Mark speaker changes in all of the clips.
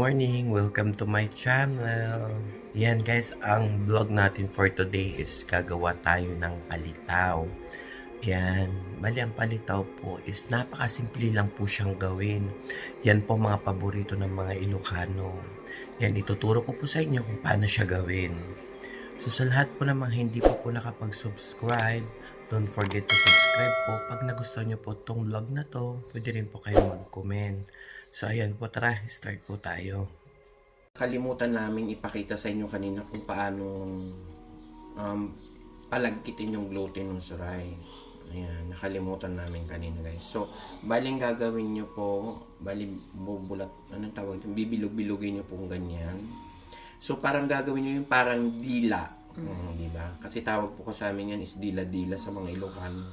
Speaker 1: morning! Welcome to my channel! Yan guys, ang vlog natin for today is gagawa tayo ng palitaw. Yan, bali ang palitaw po is napakasimple lang po siyang gawin. Yan po mga paborito ng mga Ilocano. Yan, ituturo ko po sa inyo kung paano siya gawin. So sa lahat po namang hindi pa po nakapag-subscribe, don't forget to subscribe po. Pag nagustuhan nyo po itong vlog na to, pwede rin po kayo mag-comment. So ayan po, tara, start po tayo. Kalimutan namin ipakita sa inyo kanina kung paano palagkitin yung glutinous rice. Ayan, nakalimutan namin kanina guys. So, baling gagawin nyo po, bali bubulat, anong tawag ito? Bibilog-bilogin nyo po ganyan. So, parang gagawin nyo yung parang dila. Diba? Kasi tawag po ko sa amin yan is dila-dila sa mga Ilocano.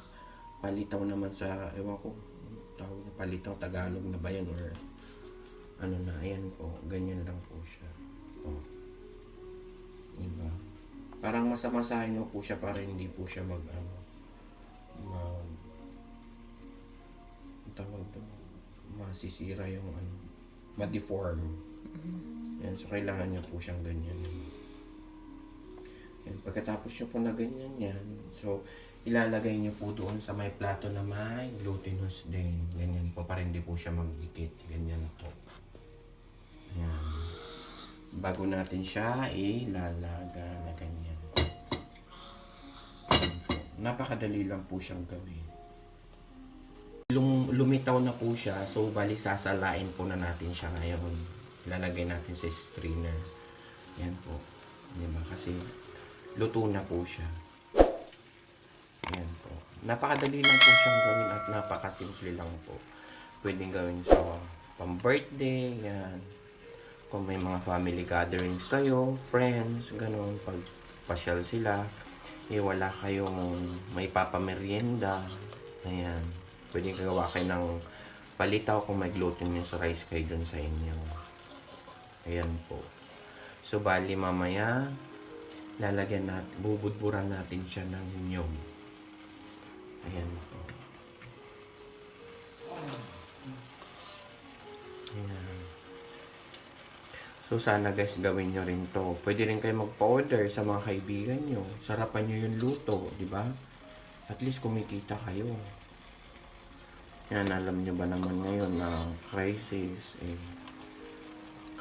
Speaker 1: Palitaw naman sa, ewan ko, tawag na palitaw, Tagalog na ba yan or ano na, ayan po, ganyan lang po siya. Oh. Diba? Parang masamasahin mo po siya para hindi po siya tawag doon, masisira yung ma-deform. Yan, so kailangan niya po siyang ganyan. Yan, pagkatapos nyo po na ganyan yan, so ilalagay niyo po doon sa may plato na may glutinous din. Ganyan po, para hindi po siya magdikit. Ganyan po. Yan. Bago natin siya ilalaga na ganyan. Napakadali lang po siyang gawin. Lumitaw na po siya, so bali sasalain po na natin siya ngayon. Ilalagay natin sa strainer. Yan po. Diba? Kasi luto na po siya. Yan po. Napakadali lang po siyang gawin at napakasimple lang po. Pwedeng gawin sa pang-birthday, yan. Kung may mga family gatherings kayo, friends, gano'n, pag pasyal sila, wala kayong may papamerienda, ayan. Pwedeng gagawa kayo ng palitaw kung may glutinous rice kayo dun sa inyo. Ayan po. So, bali mamaya, lalagyan natin, bubudburan natin siya ng nyog. Ayan po. Ayan. So, sana guys, gawin nyo rin to. Pwede rin kayo magpa-order sa mga kaibigan nyo. Sarapan nyo yung luto, di ba? At least kumikita kayo. Yan, alam nyo ba naman ngayon na crisis,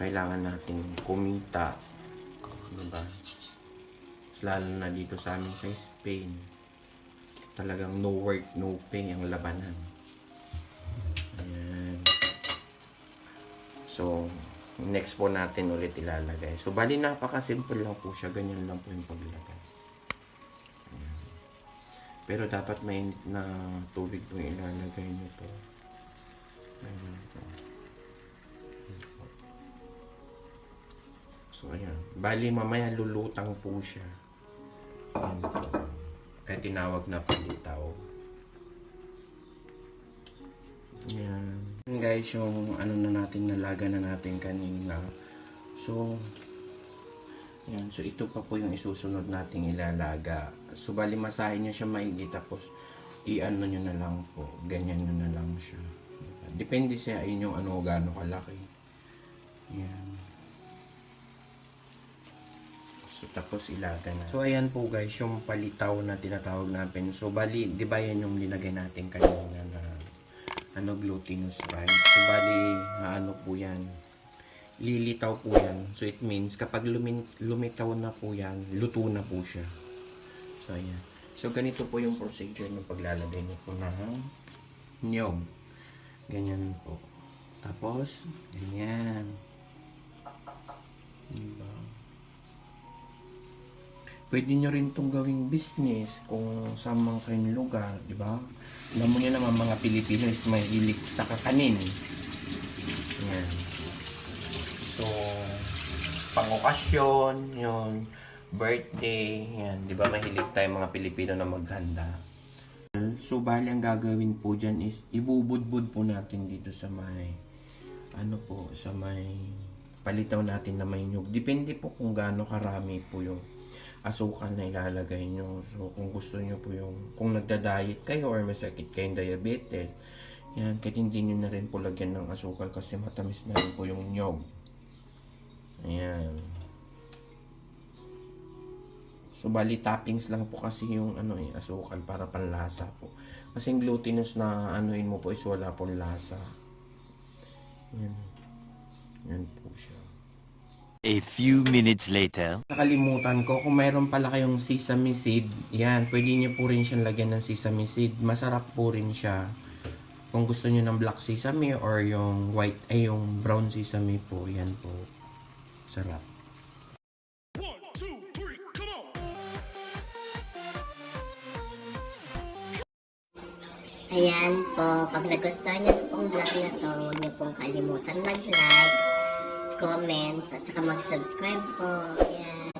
Speaker 1: kailangan natin kumita. Di ba? Lalo na dito sa amin sa Spain. Talagang no work, no pay ang labanan. Ayan. So, next po natin ulit ilalagay. So, bali napaka-simple lang po siya. Ganyan lang po yung paglagay. Ayan. Pero dapat may na tubig po ilalagay nyo po. Ayan po. So, ayan. Bali mamaya lulutang po siya. Ayan po. Kaya tinawag na palitaw. Ayan. Guys, yung ano na natin, nalaga na natin kanina. So, yan. So, ito pa po yung isusunod nating ilalaga. So, bali masahin nyo siya maigi. Tapos, i-ano nyo na lang po. Ganyan nyo na lang siya. Depende sa inyong ano, gaano kalaki. Yan. So, tapos ilaga na. So, ayan po guys, yung palitaw na tinatawag natin. So, bali, di ba yan yung linagay natin kanina na glutinous rice. So, bali, ano po yan, lilitaw po yan. So, it means, kapag lumitaw na po yan, luto na po siya. So, ayan. So, ganito po yung procedure ng paglalagay niyo po ng nyog. Ganyan po. Tapos, ganyan. Diba? Pwede nyo rin itong gawing business kung saan man kayong lugar, di ba? Alam mo nyo naman mga Pilipino is may hilig sa kakanin. Yan. So, pang-okasyon, yun, birthday, yan, di ba mahilig tayo mga Pilipino na maghanda. So, bali ang gagawin po dyan is ibubudbud po natin dito sa may, sa may palitaw natin na may nyug. Depende po kung gaano karami po yung asukal na ilalagay nyo. So, kung gusto nyo po yung, kung nagda-diet kayo or may sakit kayong diabetes, yan, kahit hindi nyo na rin po lagyan ng asukal kasi matamis na rin po yung nyog. Ayan. So, bali toppings lang po kasi yung asukal para panlasa po. Kasi yung glutinous na anuin mo po is wala pong lasa. Ayan. Ayan po siya.
Speaker 2: A few minutes later.
Speaker 1: Nakalimutan ko, kung mayroon pala kayong sesame seed, yan, pwede nyo po rin siyang lagyan ng sesame seed. Masarap po rin siya. Kung gusto nyo ng black sesame or yung white, ay yung brown sesame po, yan po. Sarap.
Speaker 3: Ayan po, pag nagustuhan niyo pong vlog na to, huwag niyo pong kalimutan mag-like, comment, at saka mag-subscribe po. Ayan.